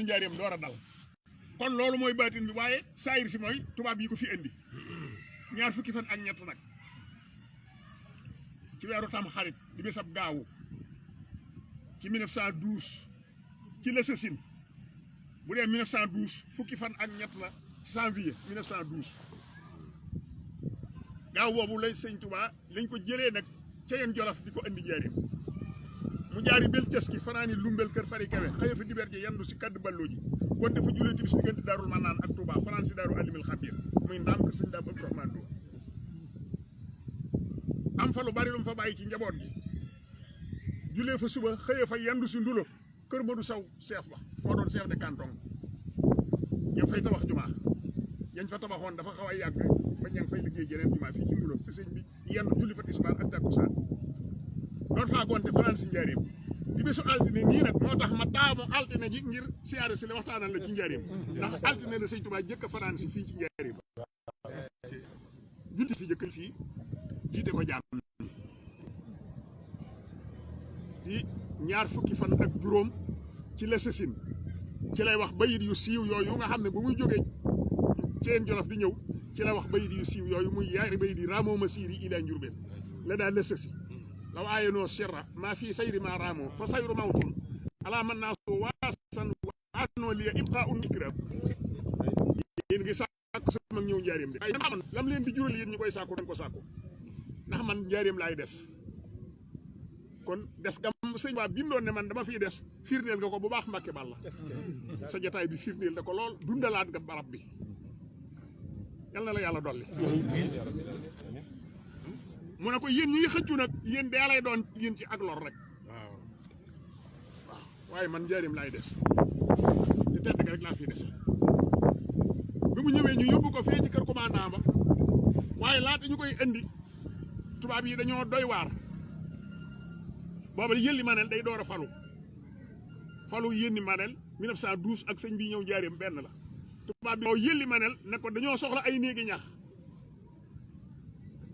njaareem door a dal kon loolu mooy baatin bi waaye saayir si mooy tubaab yi ko fi indi ñaar fukki fan ak ñett nag ci weeru tam xarit di bésab gaawu ci 1912 ci la sësin bu dee 1912 fukki fan ak ñett la janvier 1912 gaaw boobu lay sëñ Tuubaa lañ ko jëlee nag ca yeen Jolof di ko indi njaareem mu jaari bel tes ki fanaani lumbel kër fari kawe xëye fa diber ji yandu si kaddu balloo ji gonte fa julee timis diggante daarul manaan ak Touba fanaan si daaru alimil xabir muy ndaam kër sëñ daam Abdourahmane Lo am fa lu bari lu mu fa bàyyi ci njaboot gi julee fa suba xëye fa yandu si ndulo kër Modou Saw chef ba moo doon chef de canton ña fay tabax jumaa yañ fa tabaxoon dafa xaw a yàgg ba ña ngi fay liggéey jeneen jumaa fii ci ndulo fi sëñ bi yendu julli fa tisbaar ak takkusaan doon faa gonte fanaan si njaareem di bésu altine nii nag moo tax ma taamu altine ji ngir siyaare si la waxtaanal la ci njaareem ndax altine la sëñ Tuubaa jëkk a fanaan si fii ci njaareem julli fi jëkk fii jiite ko jàmm di ñaar fukki fan ak juróom ci la sësin ci lay wax bayit yu siiw yooyu nga xam ne bu muy jógee ceen Jolof di ñëw ci la wax bayit yu siiw yooyu muy yaari bayit yi raamoo ma siiri ilaa Njurbel la daal la sësi law aayenoo sirra maa fii sayri maa raamoo fa sayru mawtun alaa man naa soo waasan waanoo liya ibqaa un ikrab yéen ngi sàkku sama ñëw njaareem de ay man lam leen di jural yéen ñu koy sàkku dañ ko sàkku ndax man njaareem laay des kon des gam sëñ waa bindoon ne man dama fiy des firndeel nga ko bu baax Mbàkke Balla sa jataay bi firndeel da ko lool dundalaat nga barab bi yal na la yàlla dolli mu ne ko yéen ñi xëccu nag yéen dee lay doon yéen ci ak lor rek waaw waaye man njaarim laay des te tedd nga rek laa fiy des bi mu ñëwee ñu yóbbu ko fee ci kër commandant ba waaye laata ñu koy indi tubaab yi dañoo doy waar booba yëlli manel day door a falu yénni manel 1912 ak sëñ bi ñëw njaarim benn la tubaab bi yëlli manel ne ko dañoo soxla ay néegi ñax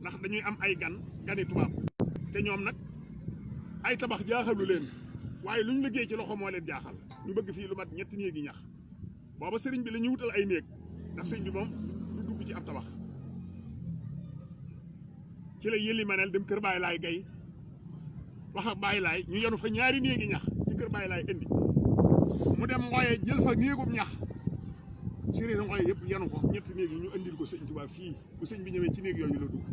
ndax dañuy am ay gani tubaab te ñoom nag ay tabax jaaxalu leen waaye lu ñu liggéey ci loxo moo leen jaaxal ñu bëgg fii lu mat ñetti néegi ñax booba sëriñ bi la ñu wutal ay néeg ndax sëriñ bi moom du dugg ci ab tabax ci la yëlli manel dem kër Baay Laay Gay wax ak Baay Laay ñu yenu fa ñaari néegi ñax ci kër Baay Laay indi mu dem ngooye jël fa néegub ñax séréer ngooye yëpp yenu ko ñetti néeg yi ñu indil ko sëñ Tuubaa fii bu sëñ bi ñëwee ci néeg yooyu la dugg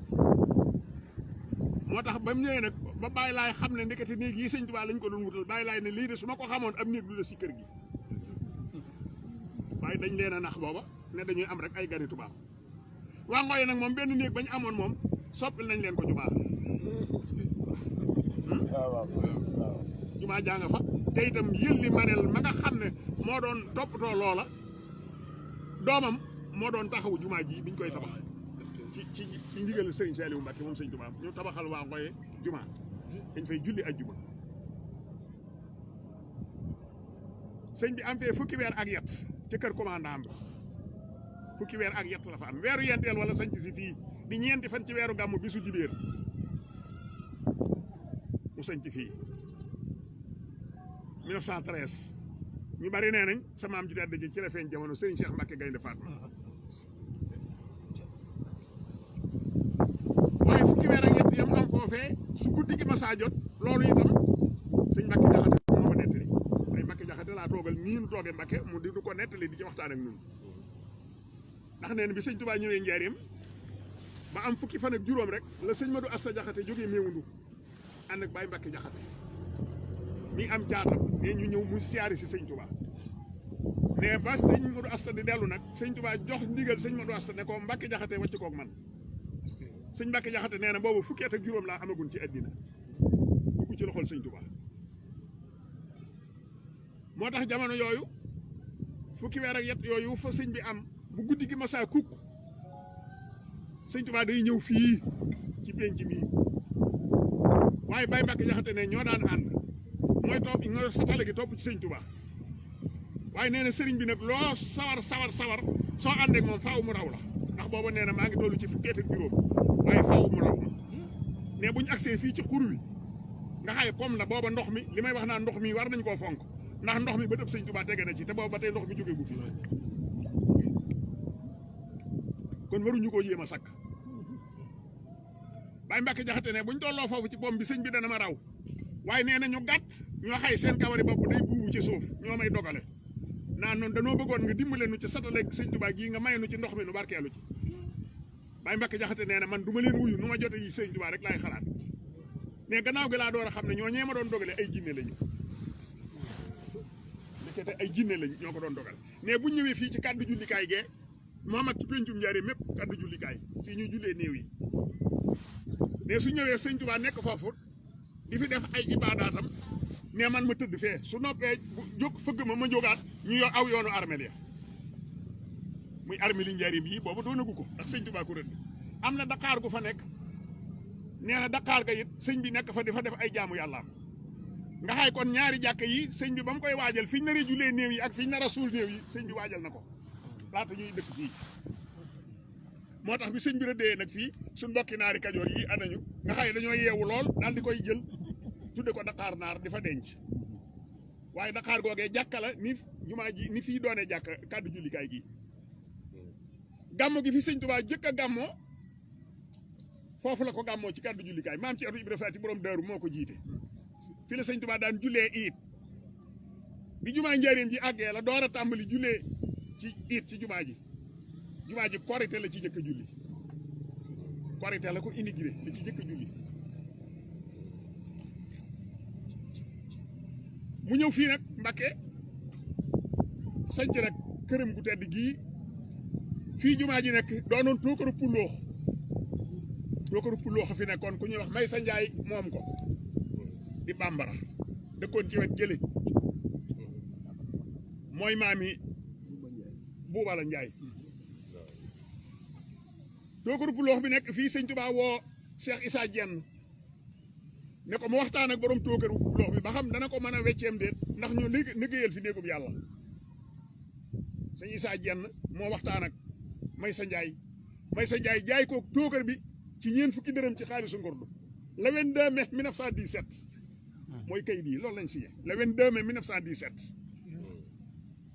moo tax ba mu ñëwee nag ba Baay Laay xam ne ndekete néeg yi sëñ Tuubaa lañ ko doon wutal Baay Laay ne lii de su ma ko xamoon am néeg du la si kër gi waaye dañ leen a nax booba ne dañuy am rek ay gani tubaab waa ngooye nag moom benn néeg bañ amoon moom soppil nañ leen ko jumaa jumaa jaa nga fa te itam yëlli manel ma nga xam ne moo doon toppatoo loola doomam moo doon taxawu jumaa ji biñ koy tabax ci ndigal sëriñ Saliou Mbacke moom sëñ Tuubaa ñu tabaxal waa Ngoye jumaa dañ fay julli ak juma sëñ bi am fee fukki weer ak yett ci kër commandant bi fukki weer ak yett la fa am weeru yenteel wala sañc si fii di ñeenti fan ci weeru gàmmu bisu dibéer mu sañc fii 1913 ñu bari nee nañ sama am ji tedd ji ci la feeñ jamono Serigne Cheikh Mbacke Gaynde Fatma waaye fukki weer ak ñett yam am foofee su guddi gi masaa jot loolu itam sëñ Mbacke Jaxate moo ko nettali ay Mbacke Jaxate laa toogal nii nu toogee Mbacke mu di du ko nettali di ci waxtaan ak ñun ndax nee na bi sëñ Touba ñëwee Njaaréem ba am fukki fan ak juróom rek la sëñ Madou Asta Jaxate jógee Meewundu ànd ak Baye Mbacke Jaxate mi am jaatam ne ñu ñëw mu siyaari si sëñ Touba ne ba sëñ Modou Asta di dellu nag sëñ Touba jox ndigal sëñ Modou Asta ne ko Mbacke Jaxate wàcc koog man sëñ Mbacke Jaxate nee na boobu fukki at ak juróom laa amagun ci àddina dugg ci loxol sëñ Touba moo tax jamono yooyu fukki weer ak yett yooyu fa sëñ bi am bu guddi gi masaa kukk sëñ Touba day ñëw fii ci penc mi waaye Baye Mbacke Jaxate ne ñoo daan ànd mooy topp ñoo satale gi topp ci sëñ Touba waaye nee na sëriñ bi nag loo sawar soo àndeek moom faaw mu raw la ndax booba nee na maa ngi toll ci fukki at ak juróom waaye faaw mu raw ma ne bu ñu agsee fii ci xur wi nga xaye comme la booba ndox mi li may wax naa ndox mi war nañ koo fonk ndax ndox mi ba tëb sëñ Tuubaa tege na ci te boobu ba tey ndox mi jógee gu fi kon waruñu koo yéem a sakk Baye Mbacke Jaxate ne buñ tolloo foofu ci boom bi sëñ bi dana ma raw waaye nee na ñu gàtt ñoo xay seen kawari bopp day buubu ci suuf ñoo may dogale naan noonu danoo bëggoon nga dimbale nu ci satale sëñ Tuubaa gii nga may nu ci ndox mi nu barkeelu ci Baye Mbacke Jaxate nee na man du ma leen wuyu nu ma jote yi sëñ Tuubaa rek laay xalaat mais gannaaw gi laa door a xam ne ñoo ñee ma doon dogale ay jinne lañu te ay jinne lañ ñoo ko doon dogal mais bu ñëwee fii ci kàddu jullikaay gee moom ak ci pencum Njaaréem mépp kàddu jullikaay fii ñuy jullee néew yi mais su ñëwee sëñ Tuubaa nekk foofu di fi def ay ibaadaatam ne man ma tëdd fee su noppee jóg fëgg ma jógaat ñu yor aw yoonu armeel ya muy armeli Njaaréem yi boobu doonagu ko ndax sëñ Tuubaa ko rëdd am na Dakar gu fa nekk nee na Dakar ga it sëñ bi nekk fa di fa def ay jaamu yàllaam nga xay kon ñaari jàkk yi sëñ bi ba mu koy waajal fi ñu nar a jullee néew yi ak fi ñu nar a suul néew yi sëñ bi waajal na ko laata ñuy dëkk fii moo tax bi sëñ bi rëddee nag fii suñ mbokki naari kajoor yi anañu nga xay dañoo yeewu lool daal di koy jël tudde ko Dakar naar di fa denc waaye Dakar googee jàkka la ni jumaa ji ni fii doonee jàkka kàddu jullikaay gi gàmmo gi fi sëñ Tuubaa jëkk a gàmmoo foofu la ko gàmmoo ci kàddu jullikaay maam ci atu Ibra Faati borom Daaru moo ko jiite fi la sëñ Tuubaa daan jullee iit bi jumaa Njaaréem ji àggee la door a tàmbali jullee ci iit ci jumaa ji korite la ci jëkk a julli korite la ko inauguré la ci jëkk a julli mu ñëw fii nag Mbakke sanc nag këram gu tedd gii fii jumaa ji nekk doonoon tookaru pulloox fi nekkoon ku ñuy wax May sa Njaay moom ko di bambara dëkkoon ci wet jële mooy maami Buubala Njaay tookaru pulloox bi nekk fii sëñ Tuubaa woo Cheikh Issa Diène ne ko mu waxtaan ak borom tookaru pulloox bi ba xam dana ko mën a wecceem déet ndax ñu liggéeyal fi néegub yàlla sëñ Issa Diène moo waxtaan ak May sa Njaay jaay ko tookar bi ci ñeen fukki dërëm ci xaalisu ngurdu le 22 mai 1917 mooy kayit yi loolu lañ signé le 22 mai 1917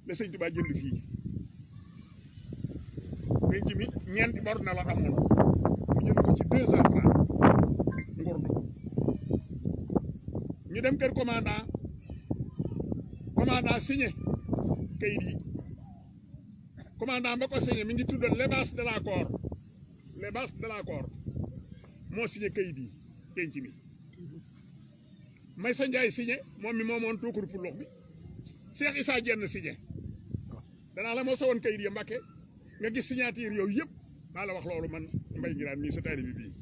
la sëñ Tuubaa jënd fii penc mi ñeenti bor na la amoon mu jënd ko ci 200 francs ngurdu ñu dem kër commandant signé kayit yi commandant ba ko signé mi ngi tudd Lebas de la Cour moo signé kayit yi penc mi May sa Njaay signé moom mi moomoon tookaru pulloox bi Cheikh Issa Diène signé danaa la moo sa woon kayit ya Mbàkke nga gis signature yooyu yëpp maa la wax loolu man Mbay Ngiraan mii sa taalibe bi bii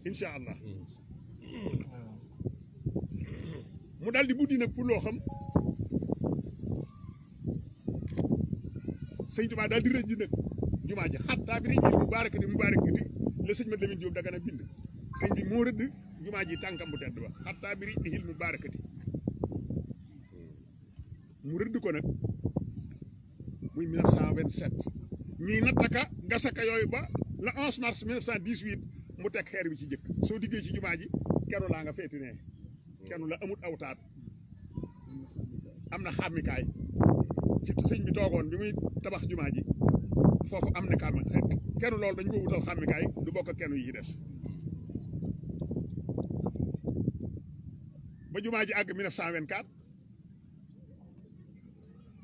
incha allah mu daal di buddi nag pullooxam sëñ Tuubaa daal di rëdd nag jumaa ji xattaa bi rëdd mu baarakati la sëñ ma Lamin Jóob Dagana bind sëñ bi moo rëdd jumaa ji tànkam bu tedd ba xattaa bi rëdd mu baarakati mu rëdd ko nag muy 1927 ñuy nattaka gasaka yooyu ba le 11 mars 1918 mu teg xeer bi ci jëkk soo diggee ci jumaa ji kenu laa nga feeti ne kenu la amut awtaat am na xàmmikaay ci sëñ bi toogoon bi muy tabax jumaa ji foofu am na xàmmikaay kenu loolu dañ ko wutal xàmmikaay du bokk ak kenu yi des ba jumaa ji àgg 1924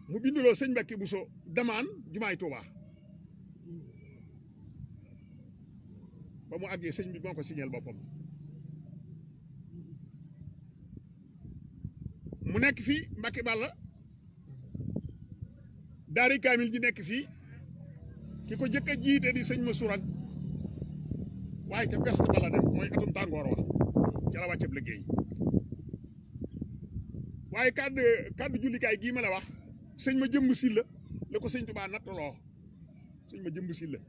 mu binduloo sëñ Mbàkke Buso damaan jumaay Tuubaa ba mu àggee sëñ bi moo ko signal boppam mu nekk fii Mbàkke Bàlla daari kaamil ji nekk fii ki ko jëkk a jiite di sëñ ma suran waaye ca peste bala dem mooy atum tàngoor wax ca la wàcceb liggéey waaye kàddu jullikaay gii ma la wax sëñ ma jëmb silla la ko sëñ Tuubaa nattuloo sëñ ma jëmb silla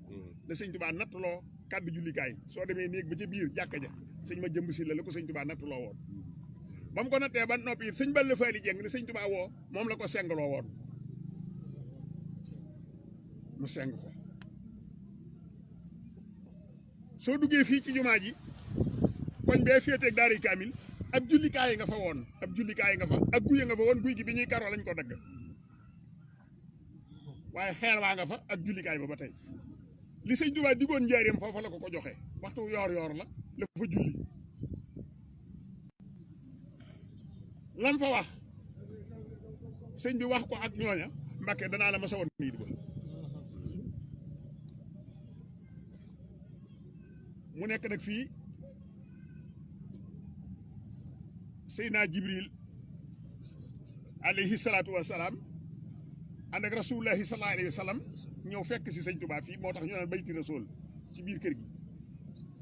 la sëñ Tuubaa nattuloo kàddu jullikaay soo demee néeg ba ca biir jàkka ja sëñ ma jëmb silla la ko sëñ Tuubaa nattuloo woon ba mu ko nattee ba noppi it sëñ Balla Faali Jeng la sëñ Tuubaa woo moom la ko sengloo woon mu seng ko soo duggee fii ci jumaa ji koñ bee féeteeg daari kaamil ab jullikaay nga fa woon ab jullikaay nga fa ak guye nga fa woon guy gi bi ñuy karoo lañ ko dagg waaye xeer waa nga fa ak jullikaay ba tey li sëñ Tuubaa diggoon njaareem foofa la ko joxe waxtu yoor la fa julli lam fa wax sëñ bi wax ko ak ñooña Mbàkke danaa la ma sa woon nii di ba mu nekk nag fii Seydina Jibril alayhi salaatu wa salaam ànd ak rasulullahi sallallahu alayhi wa sallam ñëw fekk si sëñ Tuubaa fii moo tax ñu naan bayti rasul ci biir kër gi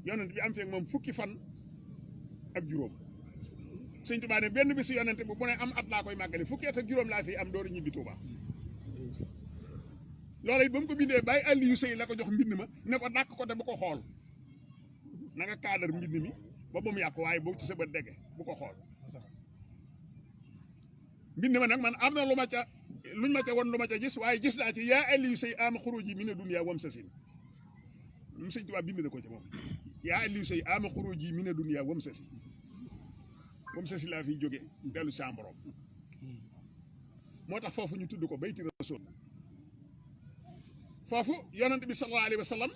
yonent bi am feek moom fukki fan ak juróom sëñ Tuubaa ne benn bisu yonent bu ne am at laa koy màggale fukki at ak juróom laa fi am dooru ñibbi Tuubaa loola it ba mu ko bindee bàyyi Aliyu Sëy la ko jox mbind ma ne ko dàkk ko te bu ko xool na nga kaadar mbind mi ba mu yàqu waaye boo ci sa bët degge bu ko xool mbind ma nag man am na luñ ma ca won lu ma ca gis waaye gis naa ci yaa Aliyu Sëy ama xuruji mina dunya wam sasin lu sëñ Tuubaa bind na ko ci moom yaa Aliyu Sëy ama xuruji mina dunya wam sasin laa fiy jóge dellu sa borom moo tax foofu ñu tudd ko bayti rasul foofu yonent bi sallallahu alayhi wa sallam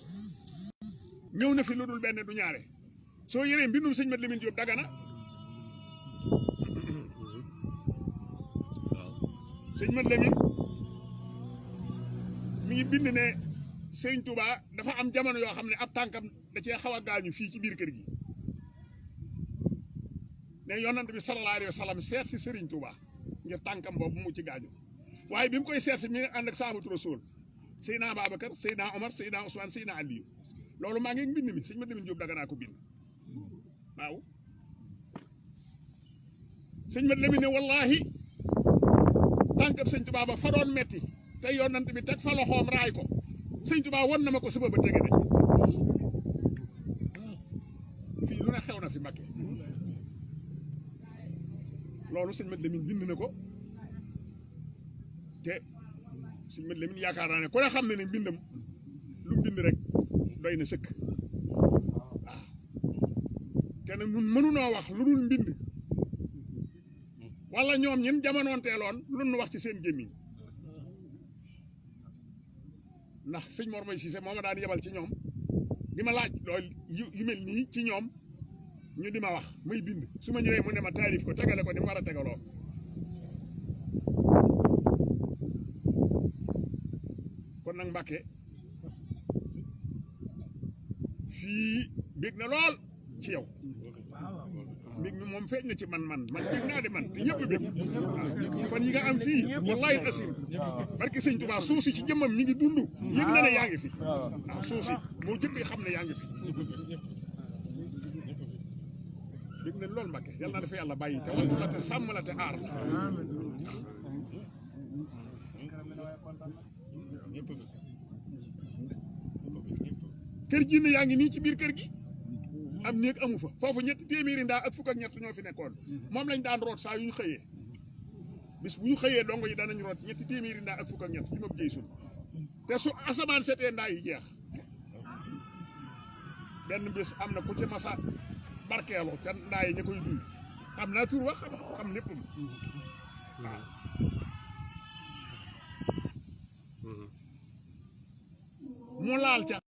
ñëw na fi lu dul benn du ñaare soo yëree mbindum sëñ Mat Lamin Jóob Dagana sëñ Mat Lamin mi ngi bind ne Sëriñ Tuubaa dafa am jamono yoo xam ne ab tànkam da cee xaw a gaañu fii ci biir kër gi ne yonent bi sallallahu alayhi wa sallam seet si Sëriñ Tuubaa ngir tànkam boobu mu ci gaañu waaye bi mu koy seet si mi ngi ànd ak sahabatu rasul Seydina Babacar Seydina Omar Seydina Ousmane Seydina Aliyu loolu maa ngi bind mi sëñ Mat Lamin Jóob Dagana ko bind waaw sëñ Mat Lamin ne wallahi tànkab sëñ Tuubaa ba fa doon metti te yonent bi teg fa loxoom raay ko sëñ Tuubaa won na ma ko sama ba tege nañ fii lu ne xew na fi Mbàkke loolu sëñ Mat Lamin bind na ko te sëñ Mat Lamin yaakaar naa ne ku ne xam ne ne mbindam lu mbind rek doy na sëkk waaw te nag ñun mënunoo wax lu dul mbind wala ñoom ñun jamonoonteeloon lu nu wax ci seen gémmiñ ndax sëñ Mor May Siise moo ma daan yebal ci ñoom di ma laaj loolu yu mel nii ci ñoom ñu di ma wax muy bind su ma ñëwee mu ne ma taarif ko tegale ko ni mu war a tegaloo kon nag Mbàkke fii bég na lool ci yow mbég mi moom feeñ na ci man bég naa de man te ñëpp bég waaw fan yi nga am fii wallahi asim barke sëñ Tuubaa suuf si ci jëmmam mi ngi dund yëg na ne yaa ngi fi waaw suuf si moo jëkk xam ne yaa ngi fi bég nañ lool Mbàkke yàlla na dafa yàlla bàyyi te wattu la te sàmm la te aar la kër gi ne yaa ngi nii ci biir kër gi am néeg amu fa foofu ñetti téeméeri ndaa ak fukk ak ñett ñoo fi nekkoon moom lañ daan root saa yu ñu xëyee bis bu ñu xëyee dongo yi danañ root ñetti téeméeri ndaa ak fukk ak ñett li ma jëy sun te su asamaan setee ndaa yi jeex benn bis am na ku ci masa barkeelu ca ndaa yi ña koy duy xam naa tur wax xam lépp waaw mu laal ca